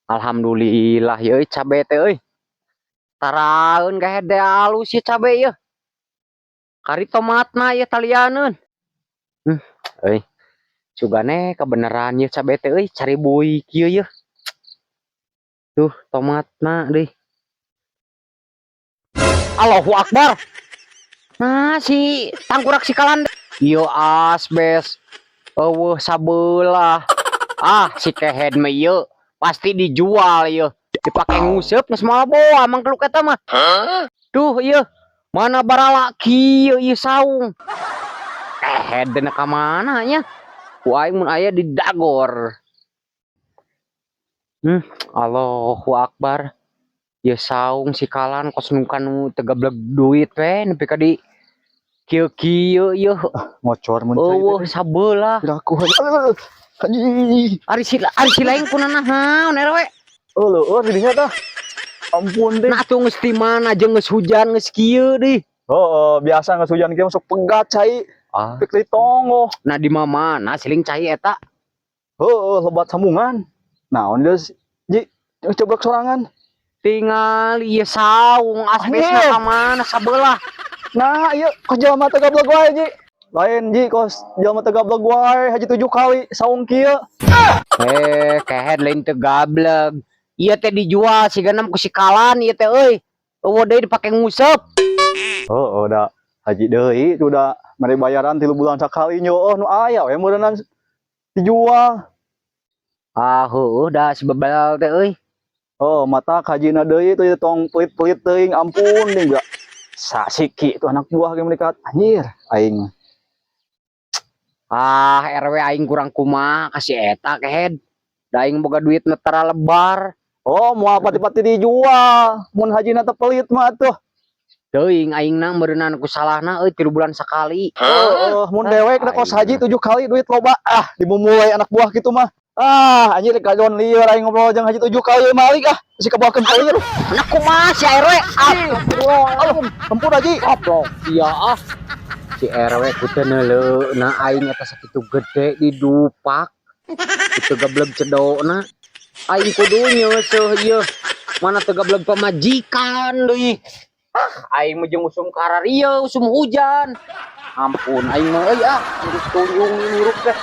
Alhamdulillah ya euy, cabe teh euy. Taraeun gahed teh alus ieu cabe ieu. Kari tomatna ieu talianeun. Euy. Sugane kebeneran ieu cabe teh euy, cari bui kieu yeuh. Tuh tomatna deui. Allahu Akbar. Nah, si tangkurak si kalan. Ieu asbes. Euweuh sabelah. Ah, si kehed mah ieu pasti dijual ieu. Dipake nguseup geus moal boa mangkluk eta mah. Tuh ieu. Mana barala kieu ieu saung. Kehed dina ka mana nya? Ku aing mun aya di dagor. Allahu Akbar. Ieu saung si kalan kos nu kanu teu gableg duit we nepi ka di kieu-kieu ieu. Ngocor mun cai Euweuh teh. Sabelah. Piraku haji. Ari si lain kunanaon, RW? Oh leueur di dinya tah. Ampun deh. Nah atuh geus di mana jeung geus hujan geus kieu deui. Oh, biasa geus hujan kieu masuk pegat cai. Ah, Pik deui tongoh. Nah di mana siling cai eta? Heeh, lebat sambungan. Naon geus, Ji, coblak sorangan. Tingal ieu saung asbesna Anjir. Ka mana sabelah. Nah, ieu kos jelema teu gablek wae, Ji. Lain, Ji, kos jelema teu gablek wae haji tujuh kali saung kieu. Eh, kehed lain teu gableg. Ieu teh dijual sigana ku si kalan ieu teh euy. Euweuh deui dipake nguseup. Oh, udah haji deui itu udah mere bayaran 3 bulan sakali nyo, oh nu aya we meureunnan dijual. Ah, heueuh da si bebel teh euy. Oh, mata hajina deui itu tong pelit-pelit teuing, ampun ding gak. Sasiki itu anak buah ge menikat anjir aing. Ah, RW, aing kurang kumaha ka si eta kehed. Da aing boga duit nu tara lebar. Oh, moal pati-pati dijual. Mun hajina teh pelit mah tuh. Teuing aingna meureunnan ku salahna euy 3 bulan sakali. Oh, mun dewek da kos Aing haji tujuh kali duit loba. Ah, dimumulai anak buah gitu mah. Ah, anjir kajon lieur aing ngobrol jeung haji tujuh kali malik ah. Si kabawakeun lieur. Anak kumaha si RW? Astagfirullahaladzim. Ampun, haji. Goblok. Iya ah. Si RW ku teu neuleuh aing eta sakitu gede didupak. Itu gableg cedokna. Aing kudu nyeuseuh ieu. Mana teu gableg pamajikan deui. Ah, aing mah jeung usum kararieu, usum hujan. Ampun aing mah euy ah, geus tunjung hirup teh.